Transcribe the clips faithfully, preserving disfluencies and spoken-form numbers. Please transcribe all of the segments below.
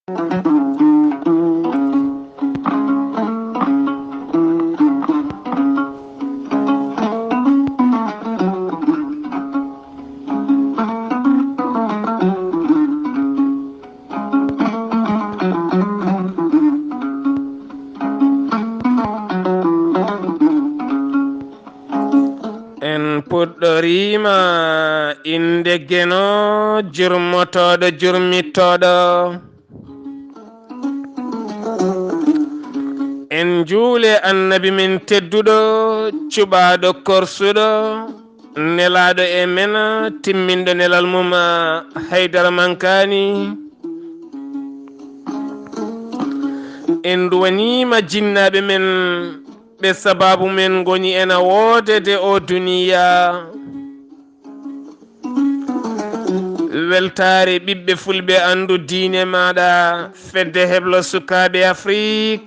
En puɗɗoriima innde Geno, jurmotooɗo, jurmittooɗo. En njuule Annabi men tedduɗo, cuɓaaɗo, korsuɗo, nelaaɗo e men, timminɗo nelal mum, Haydara Mankaani. En nduwaniima jinnaaɓe men, ɓe sabaabu men ngoni ena woodede o duniya. Weltaare ɓiɓɓe fulɓe, anndu diine maaɗa, fedde heblo sukaaɓe Afrik.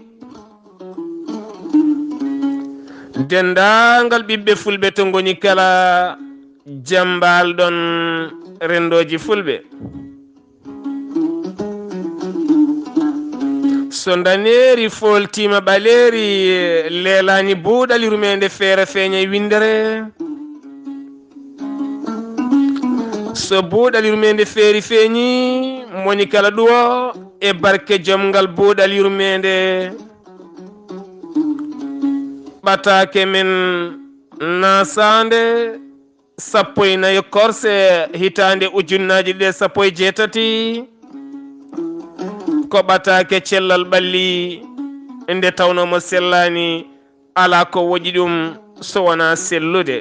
Denndaangal ɓiɓɓe fulɓe to ngoni kala, jam mbaal ɗon renndooji fulɓe. So ndaneeri fooltiima ɓaleeri, leelaani buuɗal yurmeende feere feeña e winndere. So buuɗal yurmeende feeri feeñi, moni kala ɗuwo e barke jom ngal buuɗal yurmeende. Ɓataake men naasaande sappo e nayi korse hitaande ujunnaaji ɗiɗi e sappo e jeetati, ko ɓataake cellal ɓalli, nde tawnoo mo sellaani, alaa ko woƴi ɗum so wonaa sellude.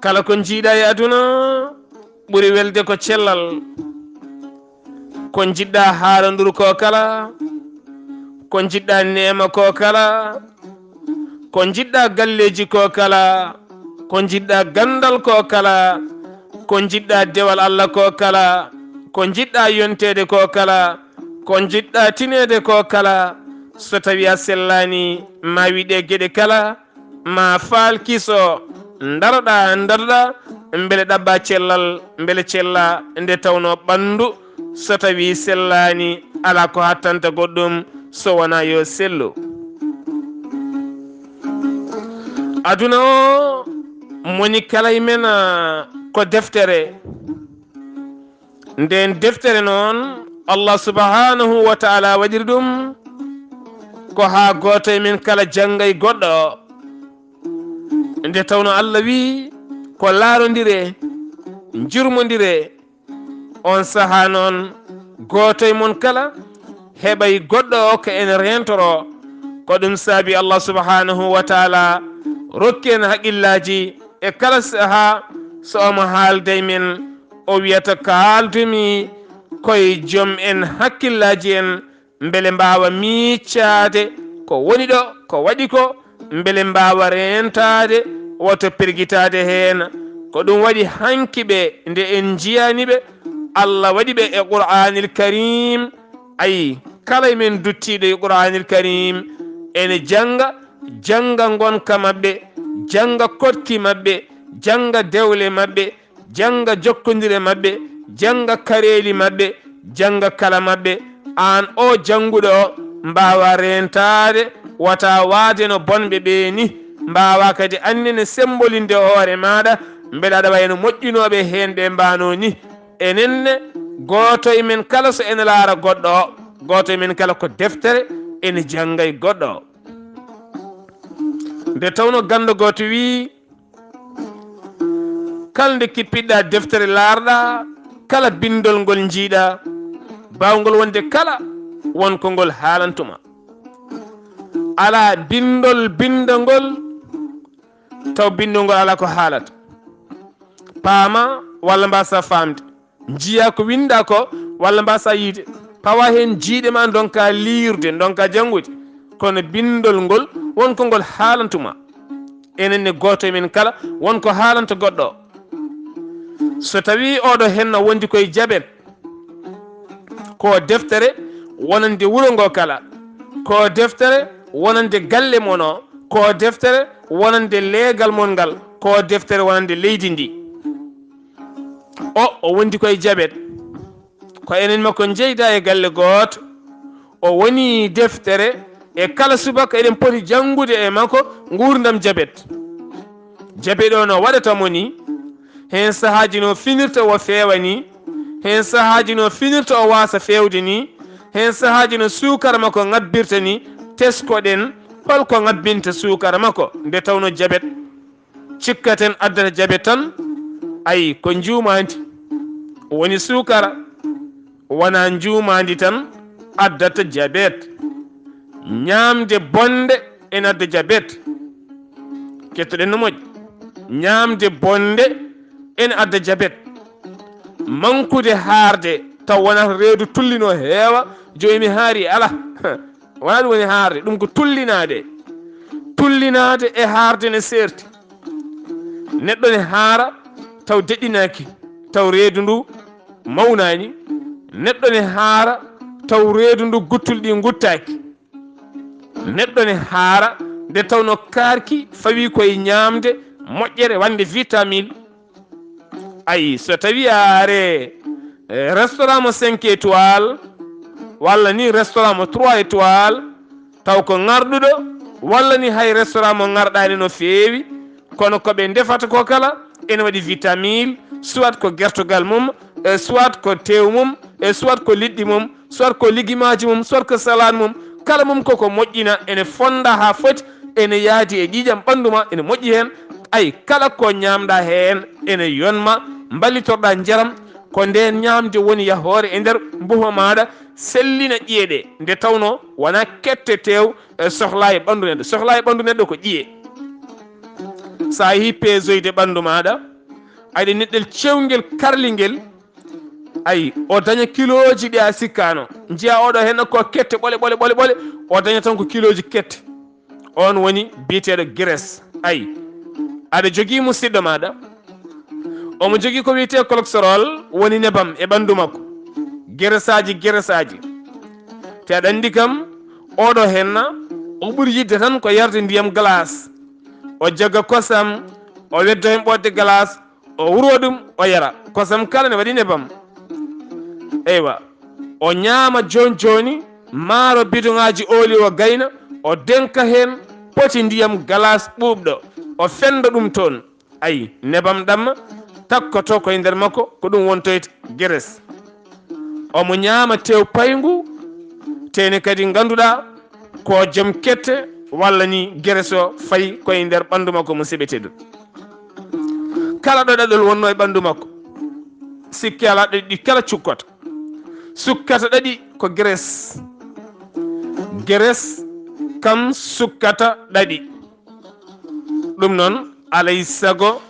Kala ko njiiɗaa e aduna, ɓuri welde ko cellal. Ko njiɗɗaa haalanduru ko kala, ko njiɗɗaa neema ko kala, ko njiɗɗaa galleeji ko kala, ko njiɗɗaa ganndal ko kala, ko njiɗɗaa dewal Alla ko kala, ko njiɗɗaa yonteede ko kala, ko njiɗɗaa tineede ko kala, so tawii a sellaani, ma wi ɗee geɗe kala, ma faal kiso, ndaroɗaa, ndaroɗaa, mbele ɗaɓɓaa cellal, mbele cellaa, nde tawnoo ɓanndu, so tawii sellaani, alaa ko hattanta goɗɗum, so wonaa yo sellu. Aduna o, moni kala e men, a, ko deftere. Nden deftere noon, Allah subhanahu wa ta'ala waɗiri ɗum ko haa gooto e men kala janngay goɗɗo. Nde tawno Allah wi'i, ko laarondire, njurmondire. On sahaa noon, gooto e mon kala heɓay goɗɗo o ko en reentoro. Ko ɗum saabi Allah subhanahu wa ta'ala rokki en haqillaaji e kala sahaa so omo haalda e men. O wiyata, "Kaaldumi koye joom en hakkillaaji en, mbele mbaawa miiccaade ko woni ɗo, ko waɗi ko, mbele mbaawa reentaade, woto pergitaade heen." Ko ɗum waɗi hanki ɓe, nde en njiyaani ɓe, Allah waɗi ɓe e Qur'aanil Kariim. Ayi, kala e men duttiiɗo e Qur'aanil Kariim ene jannga, jannga ngonka maɓɓe, jannga koɗki maɓɓe, jannga dewle maɓɓe, jannga jokkondire maɓɓe, jannga kareeli maɓɓe, jannga kala maɓɓe. Aan o jannguɗo o, mbaawa reentaade, wata waade no bonɓe ɓee ni, mbaawa kadi aan ne sembolinde hoore maaɗa, mbele aɗa wayi no moƴƴunooɓe heen ɓe mbaano ni. Enen ne, gooto e men kala so ene laara goɗɗo o, gooto e men kala ko deftere ene janngay goɗɗo o. Nde tawno ganndo gooto wii, kala nde kippiɗɗa deftere laarɗa, kala binndol ngol njiiɗa, baawngol wonde kala won ko ngol haalantuma. Alaa binndol binndangol taw binndol ngol alaa ko haalata. Paama walla mbaasa faamde. Njiya ko winnda ko, walla mbaasa yiide. Pawa heen jiiɗe ma ndonka liirde, ndonka janngude. Kono binndol ngol won ko ngol haalantuma. Enen ne gooto e men kala won ko haalanta goɗɗo o. So tawii oɗo henna wondi koye jabet, ko deftere wonande wuro ngo kala, ko deftere wonande galle mon o, ko deftere wonande leegal mon ngal, ko deftere wonande leydi ndi. O, o wondi koye jabet. Ko enen makko njeyda e galle gooto. O woni deftere e kala subaka eɗen poti janngude e makko nguurndam jabet. Jabet o no waɗata mo ni, heen sahaaji no finirta o feewa ni, heen sahaaji no finirta o waasa feewde ni, heen sahaaji no suukara makko ŋabbirta ni, teskoɗen holko ŋabbinta suukara makko nde tawno jabet. Cikkaten addata jabet tan, ayi ko njuumaandi woni suukara, wona njuumaandi tan addata jabet. Ñaamde bonde ene adda jabet. Kettoɗen no moƴƴi. Ñaamde bonde ene adda jabet. Mankude haarde taw wonata reedu tullino heewa, joyi mi haari ala. Wona ɗum woni haarde, ɗum ko tullinaade. Tullinaade e haarde ne seerti. Neɗɗo ne haara taw deɗɗinaaki, taw reedu ndu mawnaani. Neɗɗo ne haara taw reedu ndu guttuli ɗi nguttaaki. Neɗɗo ne haara nde tawno kaarki fawi koye ñaamde moƴƴere wonde vitamine. Ayi, so tawi a are, eh, restaurant mo cinq étoiles, walla ni restaurant mo trois étoiles, taw ko ŋarɗuɗo, walla ni hay restaurant mo ŋarɗaani no feewi, kono ko ɓe ndefata ko kala ene waɗi vitamine, soit ko gertogal mum, eh, soit ko tew mum, eh, soit ko liɗɗi mum, soit ko ligimaaji mum, soit ko salade mum, kala mum koko moƴƴina, ene fonda haa foti, ene yaadi e ƴiiƴam ɓanndu ma, ene moƴƴi heen. Ayi, kala ko ñaamɗa heen ene yonma, mballitorɗa njaram, ko ndeen ñaamde woni yahoore e nder mbuho maaɗa, sellina ƴiye ɗe, nde tawno wona kette tew, e sohla e ɓanndu neɗɗo. Sohla e ɓanndu neɗɗo ko ƴiye. So a yehii peesoyde ɓanndu maaɗa, aɗa neɗɗel cewngel karlingel, ayi, o daña kilooji ɗi a sikkaano. Njiya oɗo heen ko kette ɓole, ɓole, ɓole, ɓole, o daña tan ko kilooji kette. On woni biyeteeɗo graisse. Ayi, aɗa jogii musidɗo maaɗa, omo jogii ko wiyetee cholestérol, woni nebam e ɓanndu makko. Geresaaji, geresaaji. Te aɗa anndi kam, oɗo heen o ɓuri yiɗde tan ko yarde ndiyam glace. O jagga kosam, o wedda heen ɓoodde glace, o wurwa ɗum, o yara. Kosam kala ne waɗi nebam. Eywa, o ñaama jooni jooni maaro bidoŋaaji ooli o gayna, o denka heen poti ndiyam glace ɓuuɓɗo, o fenda ɗum toon. Ayi, nebam ɗam takkoto koye nder makko, ko ɗum wontoyta graisse. Omo ñaama tew payngu, te ne kadi ngannduɗaa ko joom kette walla ni graisse o fayi koye nder ɓanndu makko, musidɓe tedduɓe. Kala ɗo ɗaɗol wonno e ɓanndu makko, sikke alaa ɗaɗi ɗi kala cukkata. Sukkata ɗaɗi ko graisse. Graisse kam sukkata ɗaɗi. Ɗum noon, alay sago,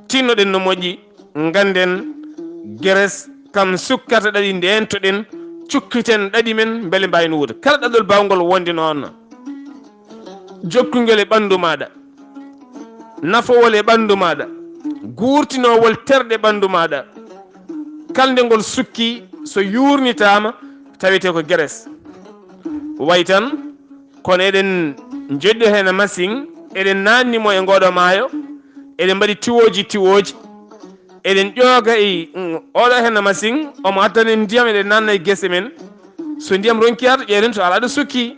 tinnoɗen no moƴƴi, ngannden graisse kam sukkata ɗaɗi, ndeentoɗen, cukkiten ɗaɗi men, mbele mbaawin wuurde. Kala ɗaɗol baawngol wonde noon, jokkungel e ɓanndu maaɗa, nafowol e ɓanndu maaɗa, guurtinowol terɗe ɓanndu maaɗa, kala nde ngol sukki, so yuurnitaama, tawetee ko graisse. Way tan, kono eɗen njoɗɗo heen masiŋ, eɗen naatni mo e ngooɗo maayo, eɗen mbaɗi tiwooji, tiwooji, eɗen ƴooga e, mm, oɗo heen masiŋ, omo addana en ndiyam, eɗen naatna e gese men. So ndiyam ronki arde, ƴeewen to alaa ɗo sukki.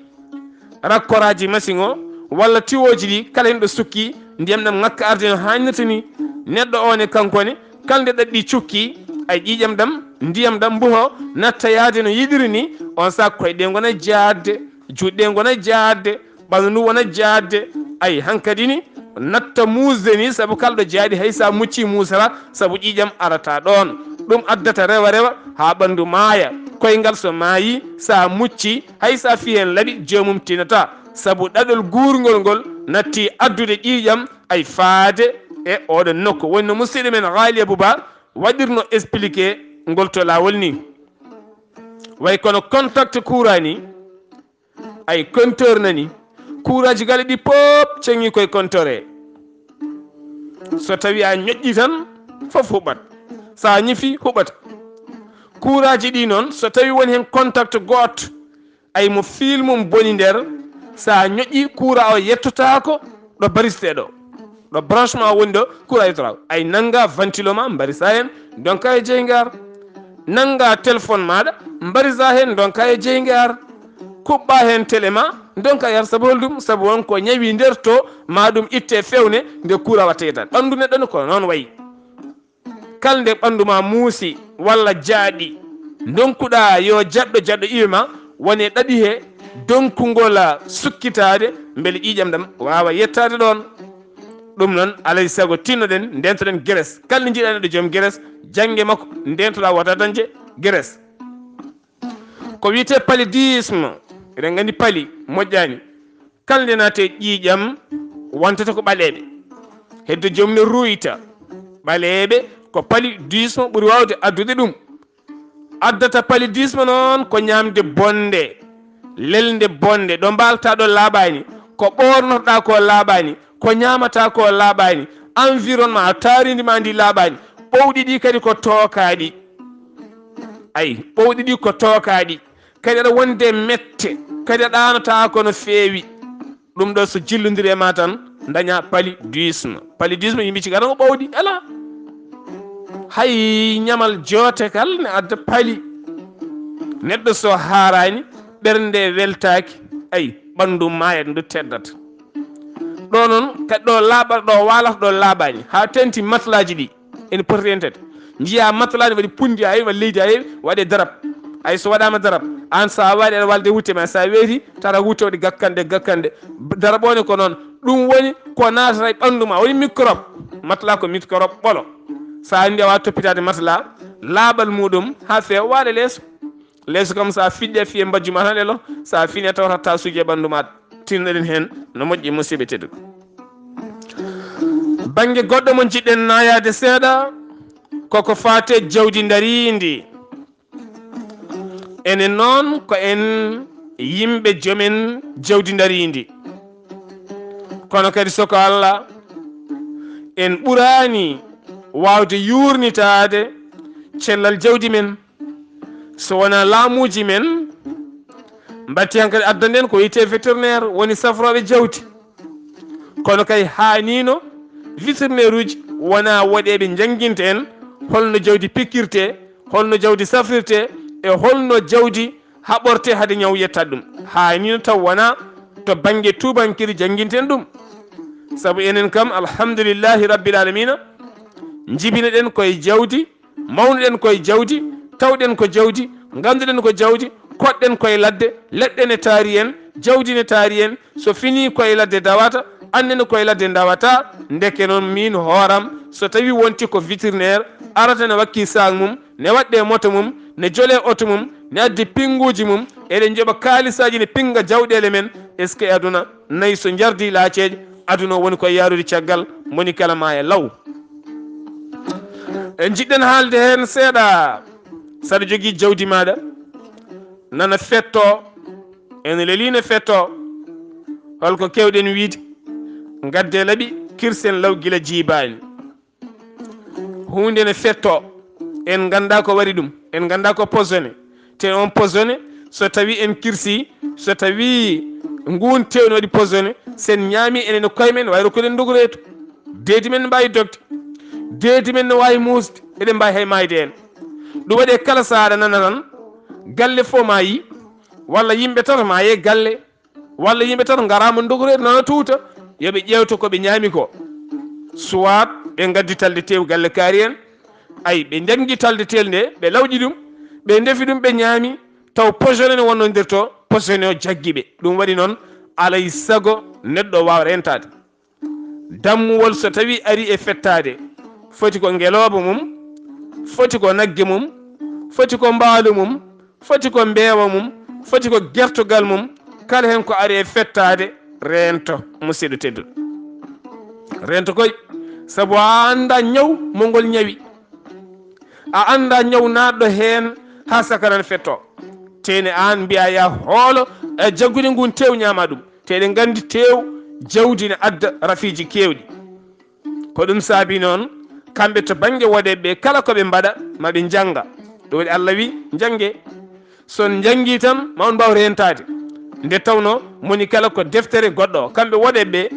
Rakkoraaji masiŋ o, walla tiwooji ɗi, kala heen ɗo sukki, ndiyam ɗam ŋakka arde no haanirta ni. Neɗɗo o ne, kanko ne, kala nde ɗaɗi ɗi cukki, ay ƴiiƴam ɗam, ndiyam ɗam, mbuho, natta yaade no yiɗiri ni, on sac koyɗe ngona jaadde, juuɗe ngona jaadde, ɓanndu ndu wona jaadde. Ay, hankadi ni, natta muusde ni, sabu kala ɗo jaaɗi, hay sa mucci muusata, sabu ƴiiƴam arata ɗoon. Ɗum addata rewa rewa haa ɓanndu maaya. Koyngal so maayi, sa mucci, hay sa fii heen laɓi, joomum tinata. Sabu ɗaɗol guurngol ngol natti addude ƴiiƴam, ay, faade e oɗon nokku. Woni no musidɗo men Haali Abuba waɗirno expliqué ngol to laawol ni. Way kono contact courant ni, ay, compteur nani, courantji galle ɗi pop ceŋi koye compteur he. So tawi a ñoƴƴi tan, fof huɓat. Sa ñifi, huɓata. Courantji ɗi noon, so tawi woni heen contact gooto, ay, mo fil mum boni nder, sa ñoƴƴi, courant o yettotaako ɗo bariste ɗo. Ɗo branchement woni ɗo, courant yettotaako. Ay, nannga ventilo ma, mbarisa heen, donka e jeyngar. Nannga téléphone maaɗa, mbarisa heen, ndonka e jeynge ar. Kuɓɓa heen télé ma, ndonka e ar. Sabu holɗum? Sabu won ko ñawi nder to, ma ɗum itte fewne nde kuura watta yettaade. Ɓanndu neɗɗo ne ko noon wayi. Kala nde ɓanndu ma muusi walla jaaɗi, ndonkuɗa yo jaɗɗo jaɗɗo iwe ma, wone ɗaɗi he donkugol a sukkitaade, mbele ƴiiƴam ɗam waawa yettaade ɗoon. Ɗum noon, alay sago tinnoɗen, ndeentoɗen geres. Kala nde njiɗa neɗɗo joom geres, jannge makko, ndeentoɗa wota dañde geres. Ko wiyetee paludisme, eɗen nganndi pali moƴƴaani. Kala nde naate ƴiiƴam, wonta ko ɓaleeɓe. Heddo joom ne ruuyta. Ɓaleeɓe ko paludisme ɓuri waawde addude ɗum. Addata paludisme noon ko ñaamde bonnde, lelnde bonnde, ɗo mbaalta ɗo laaɓaani, ko ɓoornotoɗa ko laaɓaani, ko ñaamata ko laaɓaani, environnement, taarindi ma ndi laaɓaani. Ɓowɗi ɗi kadi ko tookaaɗi. Ay, ɓowɗi ɗi ko tookaaɗi. Kadi aɗa wonde mette, kadi a ɗaanotaako no feewi. Ɗum ɗo so jillondiri e ma tan, daña paludisme. Paludisme, yimɓe cikata ko ɓowɗi. Alaa. Hay ñamal joote kal ne adda pali. Neɗɗo so haaraani, ɓernde weltaaki, ay, ɓanndu maayat, ndu teddata. Ɗo noon, kadi ɗo laaɓa-, ɗo waalata ɗo laaɓaani, haa teŋti matlaaji ɗi. Ene poti rentede. Njiya matlaa ne waɗi punndi ha heewi, walla leydi ha heewi, waɗe darab. Ay, so waɗaama darab, aan so a waɗi aɗa waalde wutte ma, so a weeti, tara wutte waɗi gakkanɗe, gakkanɗe. Darab o ne ko noon. Ɗum woni ko naatata e ɓanndu ma, woni microbe. Matlaa ko microbe ɓolo. So a anndi a waawaa toppitaade matlaa, laaɓal muɗum haa feewa, waɗe leeso. Leeso kam, so a fiɗɗi a fiye mbajju ma tan lelo, so a fini a tawata taasuuji e ɓanndu ma. Tinnoɗen heen no moƴƴi, musidɓe tedduɓe. Bannge goɗɗo mo njiɗɗen naayaade seeɗa, koko faate jawdi ndariindi. Enen noon ko en yimɓe jomen jawdi ndariindi. Kono kadi so ko Allah, en ɓuraani waawde yuurnitaade cellal jawdi men. So wonaa laamuuji men, mbatti hankadi addanden ko wiyetee vétérinaire, woni safrooɓe jawdi. Kono kay haaniino vétérinaire uji wona woɗeeɓe njannginta en holno jawdi pikkirtee, holno jawdi safrirtee, e holno jawdi haɓortee hade ñaw yettaade ɗum. Haaniino taw wona to bannge tuubankiri jannginten ɗum. Sabu enen kam, alhamdulillahi rabbil alamina, njibinoɗen koye jawdi, mawnuɗen koye jawdi, tawɗen ko jawdi, ngannduɗen ko jawdi, koɗɗen koye ladde, leɗɗe ne taari en, jawdi ne taari en, so finii koye ladde dawata, annen koye ladde ndawata. Ndeke noon miin hooram, so tawii wonti ko vétérinaire, arata ne wakki saak mum, ne waɗɗe moto mum, ne jolee oto mum, ne addi pinnguuji mum, eɗen njoɓa kaalisaaji ne pinnga jawɗeele men, est-ce que aduna nayi so njardii laaceeje, aduna o woni ko yaarude caggal, moni kala maaya law. En njiɗɗen haalde heen seeɗa. Saɗa jogii jawdi maaɗa, nana fettoo, ene lelii ne fettoo. Holko keewɗen wiide? Ngadde laɓi, kirsen law gila jiibaani. Huunde ne fettoo, en nganndaa ko waɗi ɗum, en nganndaa ko posone. Te on posone, so tawii en kirsii, so tawii nguun teew ne waɗi posone, sen ñaami enen e koye men, wayro koɗen ndogoreetu. Deedi men ne mbaawi dogde. Deedi men ne waawi muusde. Eɗen mbaawi hay maayde en. Ɗum waɗi e kala sahaa aɗa nana tan, galle fof maayi, walla yimɓe tato maayi e galle, walla yimɓe tato ngaraama ndogoreetu nana tuuta, yo ɓe ƴeewto ko ɓe ñaami ko. Soit ɓe ngaddi talde teew galle kaari en, ay, ɓe njanngi talde teel nde, ɓe lawƴi ɗum, ɓe ndefi ɗum, ɓe ñaami, taw posone ne wonnoo nder to, posone o jaggi ɓe. Ɗum waɗi noon, alay sago neɗɗo waawa rentaade. Dammuwol so tawii arii e fettaade, foti ko ngelooba mum, foti ko nagge mum, foti ko mbaalu mum, foti ko mbeewa mum, foti ko gertogal mum, kala heen ko ari e fettaade, reento, musidɗo tedduɗo. Reento koy, sabu a anndaa ñaw mo ngol ñawi. A anndaa ñaw naatɗo heen haa sakanan fettoo. Te ne aan mbiyaa yaa hoolo, e jaggude ngun teew ñaama ɗum. Te eɗen nganndi teew jawdi ne adda rafiiji keewɗi. Ko ɗum saabi noon, kamɓe to bannge woɗeeɓe ɓe, kala ko ɓe mbaɗa, ma ɓe njannga. Ɗum waɗi Allah wi, "Njanngee." So on njanngii tan, ma on mbaaw reentaade. Nde tawnoo, moni kala ko deftere goɗɗo o. Kamɓe woɗeeɓe ɓe,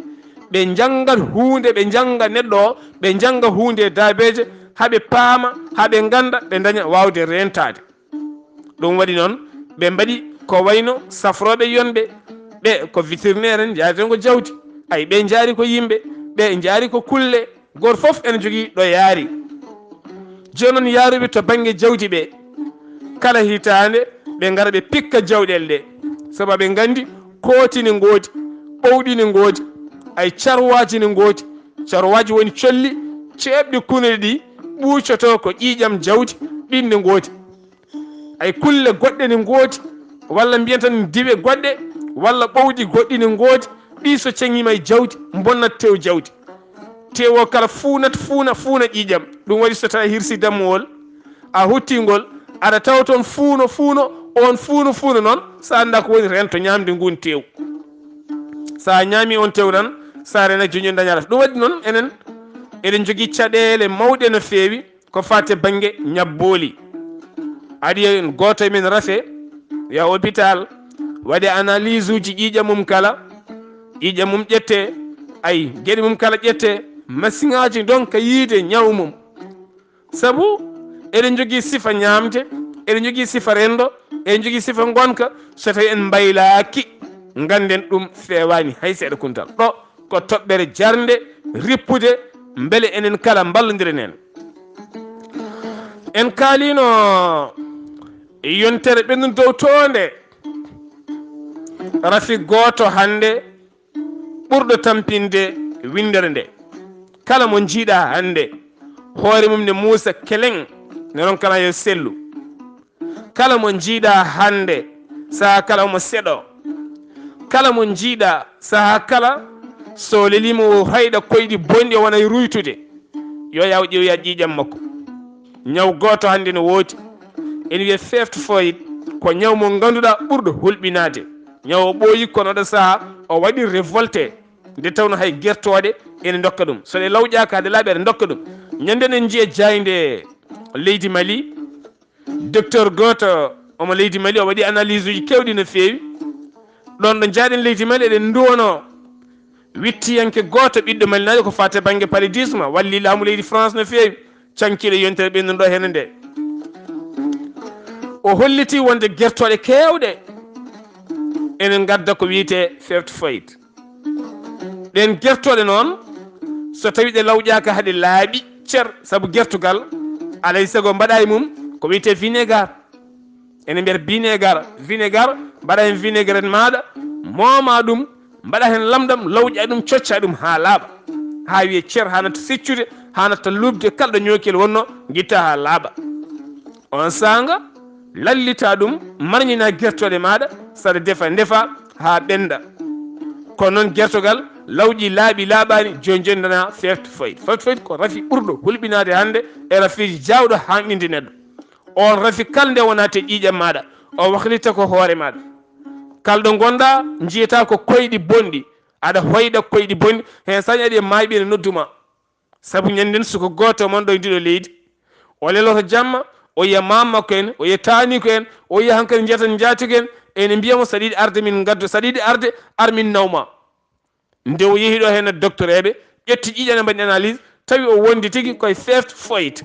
ɓe njanngat huunde, ɓe njannga neɗɗo o, ɓe njannga huunde e daabeeje, haa ɓe paama, haa ɓe ngannda, ɓe ndaña waawde reentaade. Ɗum waɗi noon, ɓe mbaɗi ko wayno safrooɓe yonɓe, ɓe ko vétérinaire en, njaareten ko jawdi, ay, ɓe njaari ko yimɓe, ɓe njaari ko kulle, gooto fof ene jogii ɗo yaari. Jooni noon, yaaruɓe to bannge jawdi ɓe, kala hitaande ɓe ngara ɓe pikka jawɗele ɗe, sabu ɓe nganndi kooti ne ngoodi, ɓowɗi ne ngoodi, ay, carwaaji ne ngoodi. Carwaaji woni colli ceeɓɗi kunuɗi ɗi ɓuucoto ko ƴiiƴam jawdi, ɗin ne ngoodi. Ay, kulle goɗɗe ne ngoodi, walla mbiyen tan diwe goɗɗe, walla ɓowɗi goɗɗi ne ngoodi, ɗi so ceŋiima e jawdi, mbonnat tew jawdi. Tew o kala fuunat, fuuna, fuuna ƴiiƴam. Ɗum waɗi so tawi a hirsi dammuwol, a hutti ngol, aɗa tawa toon fuuno, fuuno, oon fuuno, fuuno noon, so a anndaa ko woni reento ñaamde nguun tew. So a ñaami oon tew tan, so a reenaaki jooni jooni dañataa. Ɗum waɗi noon, enen eɗen njogii caɗeele mawɗe no feewi ko faati e bannge ñabbooli. Aɗa yiya gooto e men rafe, yaha hôpital, waɗe analyse uji ƴiiƴam mum kala, ƴiiƴam mum ƴette, ay, geɗe mum kala ƴette, masiŋaaji ndonka yiide ñaw mum. Sabu eɗen njogii sifa ñaamde, eɗen njogii sifa renndo, eɗen njogii sifa ngonka, so tawi en mbaylaaki, ngannden ɗum feewaani hay seeɗa kuntal. Ɗo ko toɓɓere jarnde rippude, mbele enen kala mballondiren heen. En kaaliino yontere ɓennunde dow toonde, rafi gooto hannde ɓurɗo tampinde winndere nde. Kala mo njiiɗaa hannde, hoore mum ne muusa keleŋ, ne ronkana yo sellu. Kala mo njiiɗaa hannde, sahaa kala omo seɗoo. Kala mo njiiɗaa, sahaa kala so leliima o hoyɗa koyɗi bonɗi, o wona e ruytude. Yo yaw ƴeew ya ƴiiƴam makko. Ñaw gooto hannde no woodi. Ene wiyee feftofoyit, ko ñaw mo ngannduɗaa ɓurɗo hulɓinaade. Ñaw o ɓooyi, kono oɗo sahaa o waɗi révolté. Nde tawno hay gertooɗe ene ndokka ɗum. So ɗe lawƴaaka, ɗe laaɓi, aɗa ndokka ɗum. Ñande en njiya jaaynde leydi Mali, docteur gooto omo leydi Mali, o waɗi analyse uji keewɗi no feewi. Ɗoon ɗo njaaɗen leydi Mali, eɗen nduwonoo wittiyanke gooto ɓiɗɗo Malinaajo ko faati e bannge paludisme, walli laamu leydi France no feewi, cankiiɗo yontere ɓennunɗo heen nde. O hollitii wonde gertooɗe keewɗe ene ngadda ko wiyetee feftofoyit. Ɗeen gertooɗe noon, so tawi ɗe lawƴaaka haa ɗe laaɓi cer, sabu gertugal, alay sago mbaɗa e mum ko wiyetee vinaigre. Ene mbiyata vinaigre, vinaigre, mbaɗa heen vinaigrette maaɗa, mooma ɗum, mbaɗa heen lamɗam, lawƴa ɗum, cocca ɗum haa laaɓa, haa wiya cer, haa natta seccude, haa natta luuɓde, kala ɗo ñookel wonnoo, ngitta haa laaɓa. On saanga, lallita ɗum, marñina gertooɗe maaɗa, saɗa defa, ndefa haa ɓennda. Kono noon gertogal lawƴi, laaɓi, laaɓaani, jooni jooni nana feftofoyit. Feftofoyit ko rafi ɓurɗo hulɓinaade hannde e rafiiji jaawɗo haamɗinde neɗɗo. On rafi kala nde wonaa te ƴiiƴam maaɗa, o waklita ko hoore maaɗa. Kala ɗo ngonɗaa, njiyataa ko koyɗi bonɗi, aɗa hoyɗa koyɗi bonɗi, heen sañi aɗa e maayɓe ene noddu ma. Sabu ñannden suka gooto mon ɗo e ndiɗo leydi, o leloto jamma, o yiya maam makko en, o yiya taaniiko en, o yiya hankadi njiyata njaatiko en, ene mbiya mo, "Saɗa yiɗi arde min ngaddo, saɗa yiɗi arde ar min naw ma." Nde o yehi ɗo heen e docteur eɓe ƴetti ƴiiƴam, mbaɗi analyse, tawi o wondi tigi koye feftofoyit.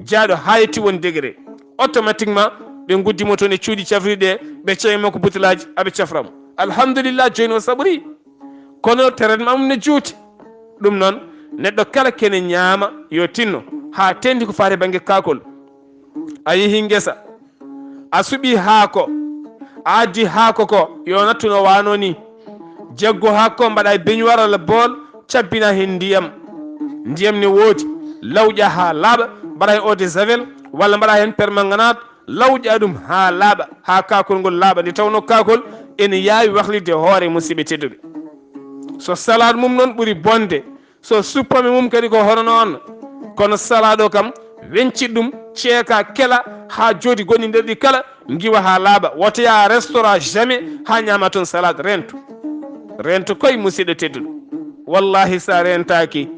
Jaaɗo haa yetti won degré. Automatiquement, ɓe nguddi mo toon e cuuɗi cafrirɗi ɗe, ɓe ceeɓi mo ko butelaaji, aɓe cafra mo. Alhamdulillah, jooni o saɓorii. Kono traitement mum ne juuti. Ɗum noon, neɗɗo kala kene ñaama, yo tinno haa teeŋti ko faati bannge kaakol. A yehi ngesa, a suɓii haako, a addi haako ko, yo nattu no waano ni. Jaggu haako ko, mbaɗa e beñuwaar walla bool, cabbina heen ndiyam. Ndiyam ne woodi, lawƴa haa laaɓa, mbaɗa heen eau de javel, walla mbaɗa heen permanganate, lawƴa ɗum haa laaɓa, haa kaakol ngol laaɓa, nde tawnoo kaakol ene yaawi waklitde hoore, musidɓe tedduɓe. So salade mum noon ɓuri bonde, so suppome mum kadi ko hono noon. Kono salade o kam, weñcit ɗum, ceeka, kela haa jooɗi gonɗi nder ɗi kala, ngiwa haa laaɓa. Wota yaa restaurant jamais haa ñaama toon salade. Rento, rento koye, musidɗo tedduɗo. Wallahi, so a rentaaki,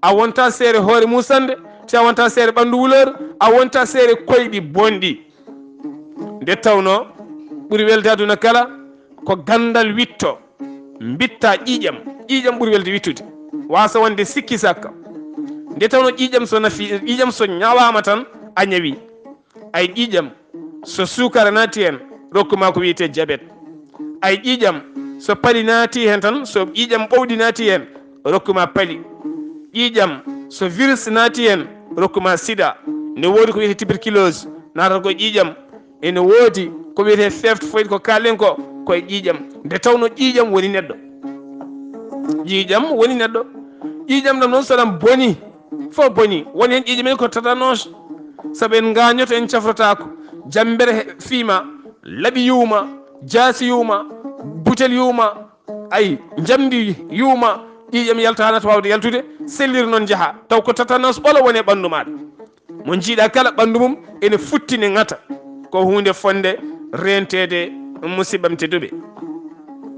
a wonta seere hoore muusannde, te a wonta seere ɓanndu wulor, a wonta seere koyɗi bonɗi. Nde tawnoo, ɓuri welde aduna kala ko ganndal witto, mbitta ƴiiƴam. Ƴiiƴam ɓuri welde wittude, waasa wonde sikki sakka. Nde tawno ƴiiƴam so nafi, ƴiiƴam so ñawaama tan, a ñawi. Ay ƴiiƴam, so suukara naati heen, rokku ma ko wiyetee jabet. Ay ƴiiƴam, so pali naati heen tan, so ƴiiƴam ɓowɗi naati heen, rokku ma pali. Ƴiiƴam, so virus naati heen, rokku ma sida. Ne woodi ko wiyetee tuberculose, naata ko ƴiiƴam. Ene woodi ko wiyetee feefte foyde ko kaalen ko, ko e ƴiiƴam. Nde tawno ƴiiƴam woni neɗɗo. Ƴiiƴam woni neɗɗo. Ƴiiƴam ɗam noon so ɗam boni, fof boni. Woni heen ƴiiƴam en ko tatanos. Sabu en ngaañoto, en cafrotaako. Jammbere he-, fiima, laɓi yuuma, jaasi yuuma, butel yuuma, ay, njamndi yuuma, ƴiiƴam yalta hanata waawde yaltude, sellira noon njaha. Taw ko tatanos ɓolo woni e ɓanndu maaɗa. Mo njiiɗa kala ɓanndu mum ene futti ne ŋata. Ko huunde fotnde reenteede, musiɓɓam tedduɓe.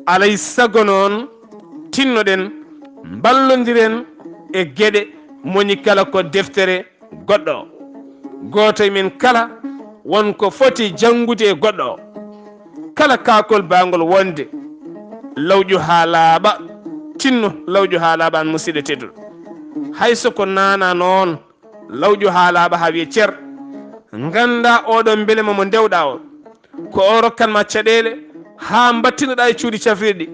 Alay sago noon, tinnoɗen, mballondiren e geɗe moni kala ko deftere goɗɗo. Gooto e men kala won ko foti janngude e goɗɗo o. Kala kaakol baangol wonde lawƴu haa laaɓa, tinno lawƴu haa laaɓa, aan musiɗɗo tedduɗo. Hay so ko naana noon, lawƴu haa laaɓa haa wiye cer. Ngannda oɗo mbele mo mo ndewɗa o, ko o rokkan ma caɗeele haa mbattinoɗa e cuuɗi cafrirɗi.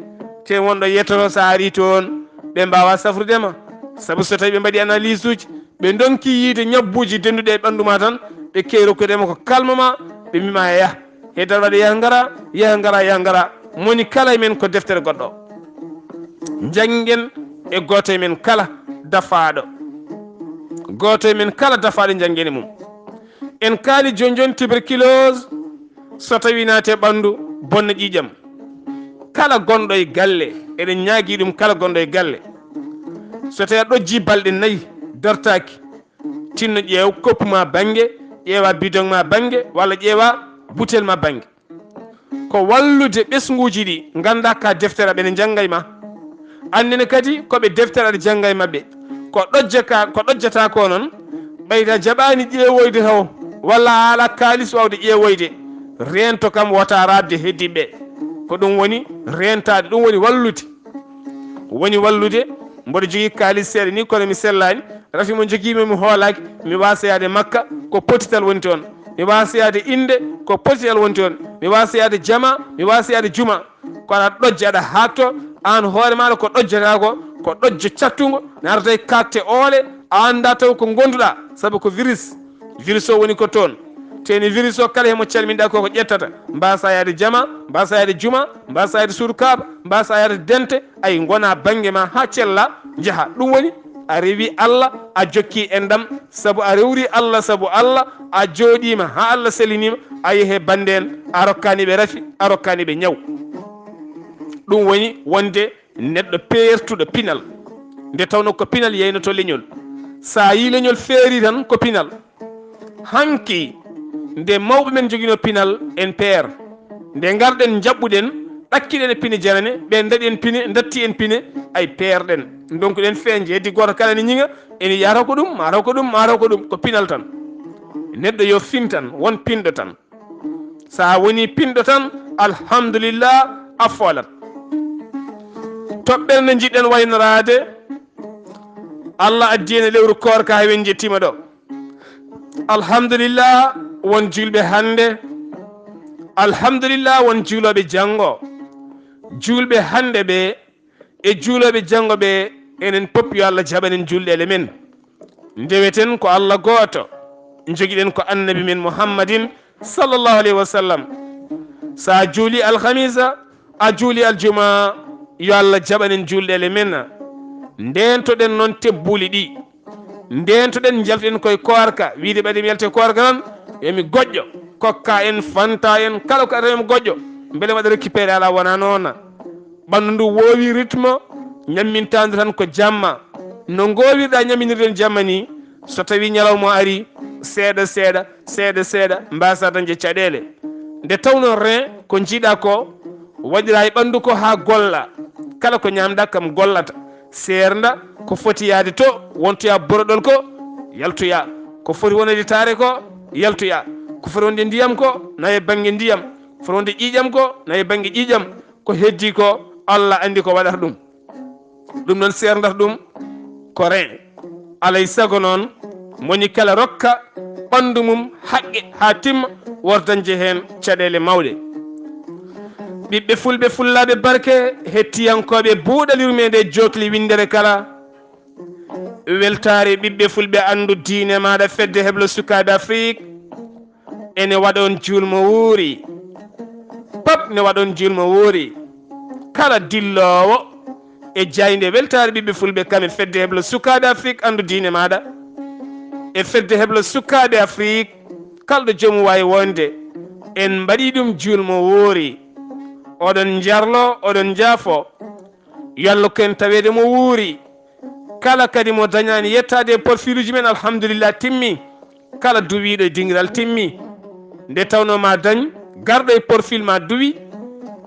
Te wonɗo yettoto so a ari toon, ɓe mbaawa safrude ma. Sabu so tawi ɓe mbaɗi analyse uji, ɓe ndonki yiide ñabbuuji dennduɗi e ɓanndu ma tan, ɓe kewi rokkude ma ko kalma ma, ɓe mbima yah. He darwaɗe yah ngara, yah ngara, yah ngara. Moni kala e men ko deftere goɗɗo. Njanngen e gooto e men kala dafaaɗo. Gooto e men kala dafaaɗo njanngen e mum. En kaali jooni jooni tuberculose, so tawi naati e ɓanndu, bonna ƴiiƴam. Kala gonɗo e galle, eɗen ñaagii ɗum kala gonɗo e galle. So tawi a ɗojji balɗe nayi, dartaaki, tinno ƴeew koppu ma bannge, ƴeewa bidon ma bannge, walla ƴeewa butel ma bannge. Ko wallude ɓesnguuji ɗi ngannda ka deftere aɓe ne njannga e ma. Annene kadi ko ɓe deftere aɗa jannga e maɓɓe. Ko ɗojjaka, ko ɗojjata ko noon, ɓayda jaɓaani ƴeewoyde taw, walla a ala kaalis waawde ƴeewoyde. Reento kam wota raɓde heddiɓe. Ko ɗum woni reentaade, ɗum woni wallude. Woni wallude, mboɗo jogii kaalis seeɗa ni, kono mi sellaani. Rafi mo jogiimi mi hoolaaki, mi waasa yahde Makka, ko potital woni toon. Mi waasa yahde Innde, ko potital woni toon. Mi waasa yahde Jama, mi waasa yahde Juma. Ko aɗa ɗojja, aɗa haakto, aan hoore maaɗa ko ɗojjata ko, ko ɗojjo cattungo, naatata e kaakte oole, a anndaa taw ko ngonduɗa, sabu ko virus. Virus o woni ko toon. Teeni virus o kala hemo calminɗa ko, ko ƴettata. Mbasa yahde Jama, mbasa yahde Juma, mbasa yahde Suudu Kaaba, mbasa yahde Dente, ay ngona bannge ma haa cella, njaha. Ɗum woni a rewi Allah, a jokki enɗam, sabu a rewri Allah, sabu Allah, a jooɗiima haa Allah selliniima, a yehi bannde en, a rokkaani ɓe rafi, a rokkaani ɓe ñaw. Ɗum woni wonde neɗɗo peertuɗo pinal. Nde tawno ko pinal yeynoto leñol. So a yii leñol feeri tan ko pinal. Hanki, nde mawɓe men njogino pinal, en peer. Nde ngarɗen njaɓɓuɗen, ɗakkiɗen e pine janane, ɓe daɗi en pine, datti en pine, ay peerɗen. Ndonkuɗen feeñde, heddi gooto kala ne ñiŋa, ene yiyata ko ɗum, mataw ko ɗum, mataw ko ɗum, ko pinal tan. Neɗɗo yo fin tan, won pinɗo tan. So a woni pinɗo tan, alhamdulillah, a foolat. Toɓɓere nde njiɗɗen waynoraade, Allah addi en e lewru koorka, hay en njettiima ɗo. Alhamdulillah, won juulɓe hannde. Alhamdulillah, won juulooɓe janngo. Juulɓe hannde ɓe e juulooɓe janngo ɓe, enen pop yo Allah jaɓan en juulɗeele men. Ndeweten ko Allah gooto, njogiɗen ko Annabi men Muhammadin sallallahu alayhi wa sallam. So a juuli alhamisa, a juuli aljuma, yo Allah jaɓan en juulɗeele men. Ndentoɗen noon tebbuuli ɗi. Ndentoɗen, njaltoɗen koye koorka, wiide ɓayde mi yalti e koorka tan, yo mi goƴƴo, kokka en, fanta en, kala ko adata yo mi goƴƴo, mbele mbaɗa récupéré. Alaa, wonaa noon. Ɓanndu ndu woowi rythme, ñammintaandu tan ko jamma. No ngoowirɗa ñamminirden jamma ni, so tawi ñalawma o ari, seeɗa seeɗa, seeɗa seeɗa, mbasa dañde caɗeele. Nde tawno rein ko njiɗa ko, waɗira e ɓanndu ko haa golla. Kala ko ñamɗa kam gollata. Seernda ko foti yahde to, wontoya boroɗol ko, yaltoya. Ko foti wonde taare ko, yaltoya. Ko foti wonde ndiyam ko, nawe bannge ndiyam. Ko foti wonde ƴiiƴam ko, nawe bannge ƴiiƴam. Ko heddi ko, Allah anndi ko waɗata ɗum. Ɗum noon seerndata ɗum ko rein. Alay sago noon, moni kala rokka ɓanndu mum haqqe haa timma, wota dañde heen caɗeele mawɗe. Ɓiɓɓe fulɓe fullaaɓe barke, hettiyankooɓe buuɗal yurmeende jookli winndere kala, weltaare ɓiɓɓe fulɓe anndu diine maaɗa fedde heblo sukaaɓe Afrik, ene waɗa on juulmo wuuri. Pap ne waɗa on juulmo wuuri. Kala dilloowo e jaaynde weltaare ɓiɓɓe fulɓe kam e fedde heblo sukaaɓe Afrik anndu diine maaɗa. E fedde heblo sukaaɓe Afrik, kala ɗo joomum waawi wonde, en mbaɗi ɗum juulmo wuuri. Oɗon njarlo, oɗon njaafo. Yo Allah ko en taweede mo wuuri. Kala kadi mo dañaani yettaade e porfiluuji men, alhamdulillah, timmi. Kala duwiiɗo e dingiral timmi. Nde tawnoo ma dañ garɗo e porfil ma duwi,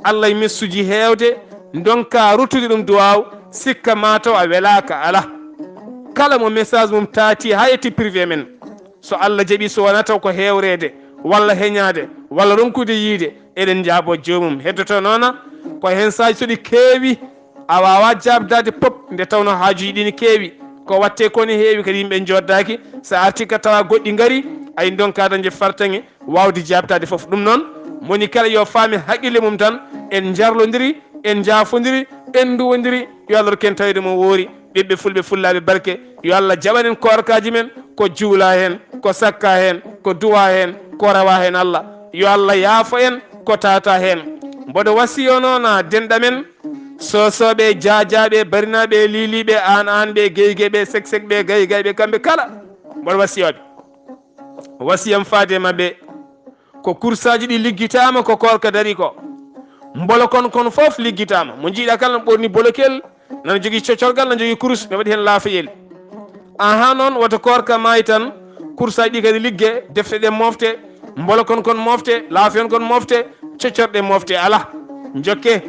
Allah e messuuji heewde, ndonka ruttude ɗum duwaaw, sikka ma taw a welaaka, alaa. Kala mo message mum taati haa yetti privé men, so Allah jaɓi, so wonaa taw ko heewreede walla heñaade walla ronkude yiide, eɗen njaaboo joomum. Heddoto noona ko heen saaji so ɗi keewi, a waawaa jaabdaade pop, nde tawnoo haajuuji ɗi ne keewi. Ko waɗtee ko ne heewi, kadi yimɓe njoddaaki. So a artii ka tawa goɗɗi ngari, ay ndonka dañde fartaŋŋe waawde jaabtaade fof. Ɗum noon, moni kala yo faami haqqille mum tan, en njarlondiri, en njaafondiri, en nduwondiri, yo Allah rokku en taweede mo woori. Ɓiɓɓe fulɓe fullaaɓe barke, yo Allah jaɓan en koorkaaji men, ko juula heen, ko sakka heen, ko duwa heen, ko rawa heen Allah. Yo Allah yaafo en ko tata heen. Mboɗo wasiyonoo na denɗa men, Soosooɓe, Jaajaaɓe, Barinaaɓe, Liiliiɓe, Aan Aanɓe, Geygeɓe, Seksek ɓe, Gaygayɓe, kamɓe kala. Mboɗo wasiyooɓe. Wasiyam faade e maɓɓe ko kursaaji ɗi liggitaama ko koorka dari ko. Mbolokon kon fof liggitaama. Mo njiiɗa kala no ɓorni bolokel, nana jogii cocorgal, nana jogii kurus, ne waɗi heen laafayel. Ahaa noon, wata koorka maayi tan, kursaaji ɗi kadi ligge, defte ɗe mofte, mbolokon kon mofte, laafayon kon mofte, cocorɗe mofte. Alaa. Njokke.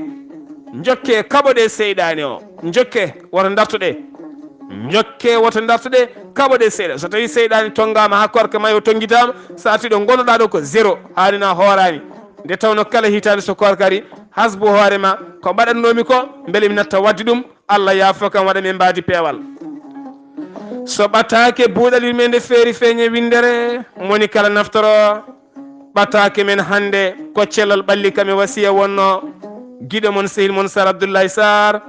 Njokke kaɓoɗe seyɗaane o. Njokke, wata ndartoɗe. Njokke, wata ndartoɗe, kaɓoɗe seyɗaane. So tawii seyɗaane tonngaama haa koorka maayi o tonngitaama, so artii ɗo ngonnoɗaa ɗo ko zéro, haani na hooraani. Nde tawnoo kala hitaande so koorka arii, hasbu hoore ma, ko mbaɗatnoomi ko, mbele mi natta waɗde ɗum, Allah yaafo kam, waɗa mi mbaadi peewal. So ɓataake buuɗal yurmeende feeri feeñe winndere, moni kala naftoro ɓataake men hannde, ko cellal ɓalli kam e wasiya wonnoo. Giɗo mon, sehil mon Sar Abdoulaye Sarr,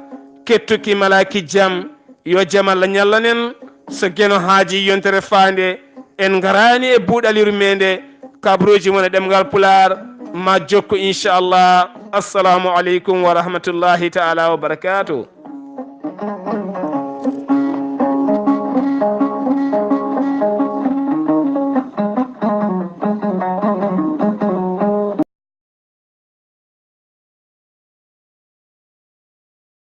kettuki malaaki jam, yo jam Allah ñallanen. So Geno haaji yontere faande, en ngaraani e buuɗal yurmeende, kabaruuji mon e ɗemngal Pulaar, ma jokku inchallah. Assalamu aleykum wa rahmatullahi taala wa barakatuh.